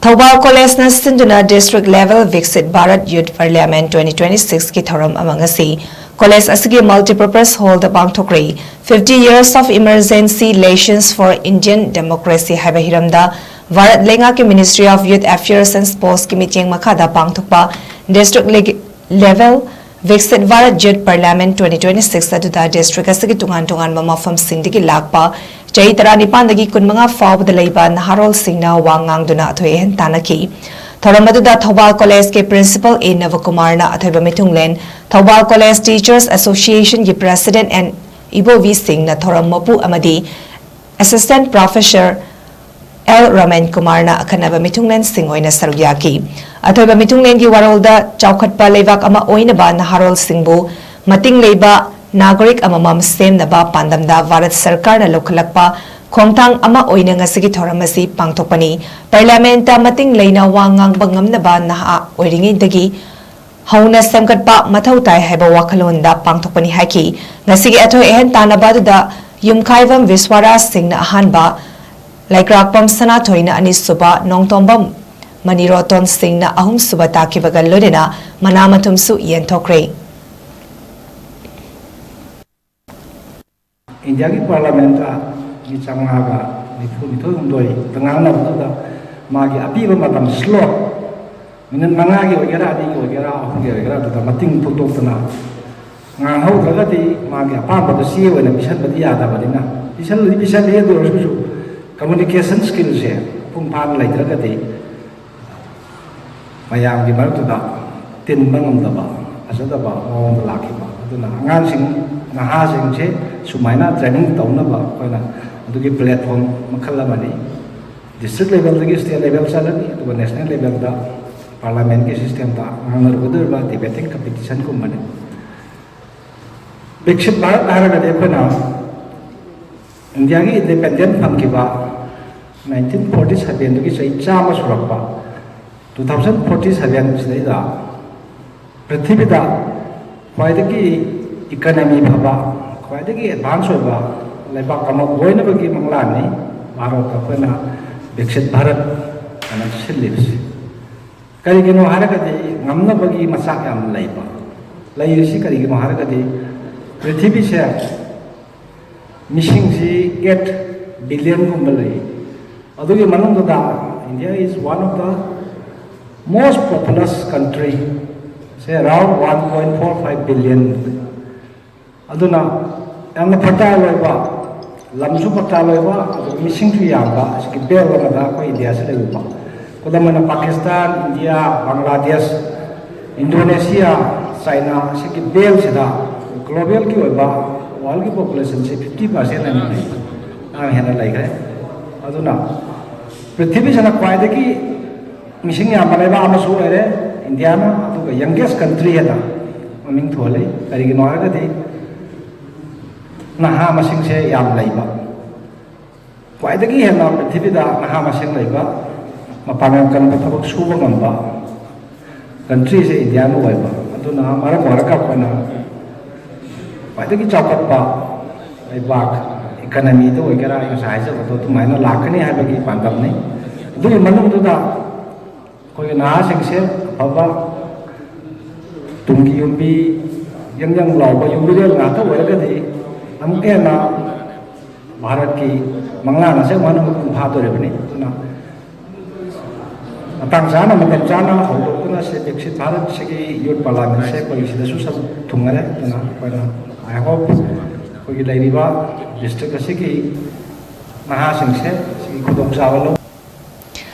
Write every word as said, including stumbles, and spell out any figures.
ꯊꯧꯕꯥꯜ ꯀꯣꯂꯦꯖꯅ ꯁꯤꯟꯗꯨꯅ District Level Viksit Bharat Youth Parliament twenty twenty-six ꯀꯤ ꯊꯧꯔꯝ ꯑꯃ ꯉꯁꯤ ꯀꯣꯂꯦꯖ ꯑꯁꯤꯒꯤ Multipurpose Hall the ꯄꯥꯡꯊꯣꯛꯈ꯭ꯔꯦ꯫ Fifty Years of Emergency, Lessons for Indian Democracy ꯍꯥꯏꯕ ꯍꯤꯔꯝꯗ ꯚꯥꯔꯠ ꯂꯩꯉꯥꯛꯀꯤ Ministry of Youth Affairs and Sports ꯀꯤ ꯃꯤꯠꯌꯦꯡ ꯃꯈꯥꯗ ꯄꯥꯡꯊꯣꯛꯄ District Leg-, Level Viksit Bharat Youth Parliament twenty twenty-six ꯑꯗꯨꯗ district ꯑꯁꯤꯒꯤ ꯇꯣꯉꯥꯟ ꯇꯣꯉꯥꯟꯕ ꯃꯐꯝꯁꯤꯡꯗꯒꯤ ꯂꯥꯛꯄ ꯆꯍꯤ ꯇꯔꯥꯅꯤꯄꯥꯟꯗꯒꯤ ꯀꯨꯟꯃꯉꯥ ꯐꯥꯎꯕꯗ ꯂꯩꯕ ꯅꯍꯥꯔꯣꯜꯁꯤꯡꯅ ꯋꯥ ꯉꯥꯡꯗꯨꯅ ꯑꯊꯣꯏ ꯑꯍꯦꯟ ꯇꯥꯟꯅꯈꯤ꯫ ꯊꯧꯔꯝ ꯑꯗꯨꯗ ꯊꯧꯕꯥꯜ ꯀꯣꯂꯦꯖꯀꯤ Principal A ꯅꯕꯀꯨꯃꯥꯔꯅ ꯑꯊꯣꯏꯕ ꯃꯤꯊꯨꯡꯂꯦꯟ, ꯊꯧꯕꯥꯜ ꯀꯣꯂꯦꯖ Teachers Association ꯒꯤ President N ꯏꯕꯣꯕꯤ ꯁꯤꯡꯅ ꯊꯧꯔꯝ ꯃꯄꯨ ꯑꯃꯗꯤ Assistant Professor L ꯔꯃꯟ ꯀꯨꯃꯥꯔꯅ ꯑꯈꯟꯅꯕ ꯃꯤꯊꯨꯡꯂꯦꯟꯁꯤꯡ ꯑꯣꯏꯅ ꯁꯔꯨꯛ ꯌꯥꯈꯤ꯫ ꯑꯊꯣꯏꯕ ꯃꯤꯊꯨꯡꯂꯦꯟꯒꯤ ꯋꯥꯔꯣꯜꯗ ꯆꯥꯎꯈꯠꯄ ꯂꯩꯕꯥꯛ ꯑꯃ ꯑꯣꯏꯅꯕ ꯅꯍꯥꯔꯣꯜꯁꯤꯡꯕꯨ ꯃꯇꯤꯡ ꯂꯩꯕ ꯅꯥꯒꯔꯤꯛ ꯑꯃꯃꯝ ꯁꯦꯝꯅꯕ ꯄꯥꯟꯗꯝꯗ ꯚꯥꯔꯠ ꯁꯔꯀꯥꯔꯅ ꯂꯧꯈꯠꯂꯛꯄ ꯈꯣꯡꯊꯥꯡ ꯑꯃ ꯑꯣꯏꯅ ꯉꯁꯤꯒꯤ ꯊꯧꯔꯝ ꯑꯁꯤ ꯄꯥꯡꯊꯣꯛꯄꯅꯤ꯫ Parliament ꯇ ꯃꯇꯤꯡ ꯂꯩꯅ ꯋꯥ ꯉꯥꯡꯕ ꯉꯝꯅꯕ ꯅꯍꯥ ꯑꯣꯏꯔꯤꯉꯩꯗꯒꯤ ꯍꯧꯅ ꯁꯦꯝꯒꯠꯄ ꯃꯊꯧ ꯇꯥꯏ ꯍꯥꯏꯕ ꯋꯥꯈꯜꯂꯣꯟꯗ ꯄꯥꯡꯊꯣꯛꯄꯅꯤ ꯍꯥꯏꯈꯤ꯫ ꯉꯁꯤꯒꯤ ꯑꯊꯣꯏ ꯑꯍꯦꯟ ꯇꯥꯟꯅꯕ ꯑꯗꯨꯗ ꯌꯨꯝꯈꯥꯏꯕꯝ ꯕꯤꯁ꯭ꯋꯥꯔꯥꯖ ꯁꯤꯡꯅ ꯑꯍꯥꯟꯕ, ꯂꯩꯀ꯭ꯔꯥꯛꯄꯝ ꯁꯅꯥꯊꯣꯏꯅ ꯑꯅꯤꯁꯨꯕ, ꯅꯣꯡꯇꯣꯝꯕꯝ ꯃꯅꯤꯔꯣꯇꯣꯟ ꯁꯤꯡꯅ ꯑꯍꯨꯝꯁꯨꯕ ꯇꯥꯈꯤꯕꯒ ꯂꯣꯏꯅꯅ ꯃꯅꯥ ꯃꯊꯨꯝꯁꯨ ꯌꯦꯟꯊꯣꯛꯈ꯭ꯔꯦ꯫ ꯏꯟꯗꯤꯌꯥꯒꯤ ꯄꯥꯔꯂꯥꯃꯦꯟꯇ ꯃꯤ ꯆꯥꯝꯃꯉꯥꯒ ꯅꯤꯐꯨ ꯅꯤꯊꯣꯏ ꯍꯨꯝꯗꯣꯏꯗ ꯉꯥꯡꯅꯕꯗꯨꯗ ꯃꯥꯒꯤ ꯑꯄꯤꯕ ꯃꯇꯝ slot, ꯃꯤꯅꯤꯠ ꯃꯉꯥꯒꯤ ꯑꯣꯏꯒꯦꯔꯥ, ꯑꯅꯤꯒꯤ ꯑꯣꯏꯒꯦꯔꯥ, ꯑꯍꯨꯝꯒꯤ ꯑꯣꯏꯒꯦꯔꯥ, ꯑꯗꯨꯗ ꯃꯇꯤꯡ ꯐꯣꯡꯗꯣꯛꯇꯅ ꯉꯥꯡꯍꯧꯗ꯭ꯔꯒꯗꯤ ꯃꯥꯒꯤ ꯑꯄꯥꯝꯕꯗꯨ ꯆꯦ ꯑꯣꯏꯅ ꯄꯤꯁꯟꯕꯗꯤ ꯌꯥꯗꯕꯅꯤꯅ, ꯄꯤꯁꯜꯂꯗꯤ ꯄꯤꯁꯜꯂꯤ, ꯑꯗꯨ ꯑꯣꯏꯔꯁꯨ communication skillꯁꯦ ꯃꯄꯨꯡ ꯐꯥꯅ ꯂꯩꯇ꯭ꯔꯒꯗꯤ ꯃꯌꯥꯝꯒꯤ ꯃꯔꯛꯇꯨꯗ ꯇꯤꯟꯕ ꯉꯝꯗꯕ, ꯐꯖꯗꯕ ꯃꯑꯣꯡꯗ ꯂꯥꯛꯈꯤꯕ꯫ ꯑꯗꯨꯅ ꯑꯉꯥꯡꯁꯤꯡ, ꯅꯍꯥꯁꯤꯡꯁꯦ ꯁꯨꯃꯥꯏꯅ training ꯇꯧꯅꯕ ꯑꯩꯈꯣꯏꯅ ꯑꯗꯨꯒꯤ platform ꯃꯈꯜ ꯑꯃꯅꯤ꯫ District levelꯗꯒꯤ state level ꯆꯠꯂꯅꯤ, ꯑꯗꯨꯒ national levelꯗ parliamentꯀꯤ systemꯗ ꯉꯥꯡꯅꯔꯨꯒꯗꯧꯔꯤꯕ debating competitionꯒꯨꯝꯕꯅꯤ꯫ ꯕꯤꯛꯁꯤꯠ ꯚꯥꯔꯠ ꯍꯥꯏꯔꯒꯗꯤ ꯑꯩꯈꯣꯏꯅ ꯏꯟꯗꯤꯌꯥꯒꯤ independent ꯐꯪꯈꯤꯕ nineteen forty sevenꯗꯒꯤ ꯆꯍꯤ ꯆꯥꯝꯃ ꯁꯨꯔꯛꯄ, two thousand forty seven ꯁꯤꯗꯩꯗ ꯄ꯭ꯔꯤꯊꯤꯕꯤꯗ ꯈ꯭ꯋꯥꯏꯗꯒꯤ economy ꯐꯕ, ꯈ꯭ꯋꯥꯏꯗꯒꯤ advance ꯑꯣꯏꯕ ꯂꯩꯕꯥꯛ ꯑꯃ ꯑꯣꯏꯅꯕꯒꯤ ꯃꯪꯂꯥꯟꯅꯤ꯫ ꯚꯥꯔꯠꯇ ꯑꯩꯈꯣꯏꯅ ꯕꯤꯛꯁꯤꯠ ꯚꯥꯔꯠ ꯀꯩꯅꯣ ꯁꯤꯜꯂꯤꯕꯁꯤ꯫ ꯀꯔꯤꯒꯤꯅꯣ ꯍꯥꯏꯔꯒꯗꯤ, ꯉꯝꯅꯕꯒꯤ ꯃꯆꯥꯛ ꯌꯥꯝ ꯂꯩꯕ꯫ ꯂꯩꯔꯤꯁꯤ ꯀꯔꯤꯒꯤꯅꯣ ꯍꯥꯏꯔꯒꯗꯤ, ꯄ꯭ꯔꯤꯊꯤꯕꯤꯁꯦ ꯃꯤꯁꯤꯡꯁꯤ ꯑꯦꯠ ꯕꯤꯂꯤꯌꯟꯒꯨꯝꯕ ꯂꯩ꯫ ꯑꯗꯨꯒꯤ ꯃꯅꯨꯡꯗꯨꯗ India is one of the most populous country, say around one point four five billion꯫ ꯑꯗꯨꯅ ꯌꯥꯝꯅ fertile ꯑꯣꯏꯕ, ꯂꯝꯁꯨ fertile ꯑꯣꯏꯕ, ꯑꯗꯨꯒ ꯃꯤꯁꯤꯡꯁꯨ ꯌꯥꯝꯕ, ꯑꯁꯤꯒꯤ belt ꯑꯃꯗ ꯑꯩꯈꯣꯏ ꯏꯟꯗꯤꯌꯥꯁꯤ ꯂꯩꯔꯤꯕ꯫ ꯈꯨꯗꯝ ꯑꯣꯏꯅ ꯄꯥꯀꯤꯁꯇꯥꯟ, ꯏꯟꯗꯤꯌꯥ, ꯕꯪꯒ꯭ꯂꯥꯗꯦꯁ, ꯏꯟꯗꯣꯅꯦꯁꯤꯌꯥ, ꯆꯥꯏꯅꯥ, ꯑꯁꯤꯒꯤ beltꯁꯤꯗ globalꯒꯤ ꯑꯣꯏꯕ worldꯒꯤ populationꯁꯤ fifty percent ꯍꯦꯟꯅ ꯂꯩ, ꯌꯥꯝ ꯍꯦꯟꯅ ꯂꯩꯈ꯭ꯔꯦ꯫ ꯑꯗꯨꯅ ꯄ꯭ꯔꯤꯊꯤꯕꯤꯁꯤꯗ ꯈ꯭ꯋꯥꯏꯗꯒꯤ ꯃꯤꯁꯤꯡ ꯌꯥꯝꯕ ꯂꯩꯕꯥꯛ ꯑꯃꯁꯨ ꯑꯣꯏꯔꯦ ꯏꯟꯗꯤꯌꯥꯅ, ꯑꯗꯨꯒ youngest country ꯍꯥꯏꯅ ꯃꯃꯤꯡ ꯊꯣꯜꯂꯤ꯫ ꯀꯔꯤꯒꯤꯅꯣ ꯍꯥꯏꯔꯒꯗꯤ ꯅꯍꯥ ꯃꯁꯤꯡꯁꯦ ꯌꯥꯝ ꯂꯩꯕ, ꯈ꯭ꯋꯥꯏꯗꯒꯤ ꯍꯦꯟꯅ ꯄ꯭ꯔꯤꯊꯤꯕꯤꯗ ꯅꯍꯥ ꯃꯁꯤꯡ ꯂꯩꯕ, ꯃꯄꯥꯡꯒꯜ ꯀꯟꯕ, ꯊꯕꯛ ꯁꯨꯕ ꯉꯝꯕ countryꯁꯦ ꯏꯟꯗꯤꯌꯥꯅ ꯑꯣꯏꯕ꯫ ꯑꯗꯨꯅ ꯃꯔꯝ ꯑꯣꯏꯔꯒ ꯑꯩꯈꯣꯏꯅ ꯈ꯭ꯋꯥꯏꯗꯒꯤ ꯆꯥꯎꯈꯠꯄ ꯂꯩꯕꯥꯛ, economyꯗ ꯑꯣꯏꯒꯦꯔꯥ, ꯑꯩ ꯉꯁꯥꯏ ꯍꯥꯏꯖꯕꯗꯣ ꯑꯗꯨꯃꯥꯏꯅ ꯂꯥꯛꯀꯅꯤ ꯍꯥꯏꯕꯒꯤ ꯄꯥꯟꯗꯝꯅꯤ꯫ ꯑꯗꯨꯒꯤ ꯃꯅꯨꯡꯗꯨꯗ ꯑꯩꯈꯣꯏꯒꯤ ꯅꯍꯥꯁꯤꯡꯁꯦ ꯑꯐꯕ ꯇꯨꯡꯒꯤ ꯌꯨꯝꯕꯤ, ꯌꯪ ꯌꯪ ꯂꯥꯎꯕ ꯌꯨꯝꯕꯤꯔꯦꯜ ꯉꯥꯛꯇ ꯑꯣꯏꯔꯒꯗꯤ ꯑꯃꯨꯛꯀ ꯍꯦꯟꯅ ꯚꯥꯔꯠꯀꯤ ꯃꯪꯂꯥꯟ ꯑꯁꯦ ꯑꯃꯨꯛ ꯍꯟꯅ ꯃꯄꯨꯡ ꯐꯥꯗꯣꯔꯤꯕꯅꯤ꯫ ꯑꯗꯨꯅ ꯃꯇꯥꯡ ꯆꯥꯅ, ꯃꯇꯝ ꯆꯥꯅ ꯍꯧꯗꯣꯛꯇꯨꯅ ꯁꯤ ꯕꯤꯛꯁꯤꯠ ꯚꯥꯔꯠꯁꯤꯒꯤ youth parliamentꯁꯦ ꯑꯩꯈꯣꯏꯒꯤ ꯁꯤꯗꯁꯨ ꯁꯔꯨꯛ ꯊꯨꯡꯉꯔꯦ꯫ ꯑꯗꯨꯅ ꯑꯩꯈꯣꯏꯅ, I hope, ꯑꯩꯈꯣꯏꯒꯤ ꯂꯩꯔꯤꯕ district ꯑꯁꯤꯒꯤ ꯅꯍꯥꯁꯤꯡꯁꯦ ꯁꯤꯒꯤ ꯈꯨꯗꯣꯡꯆꯥꯕ ꯂꯧ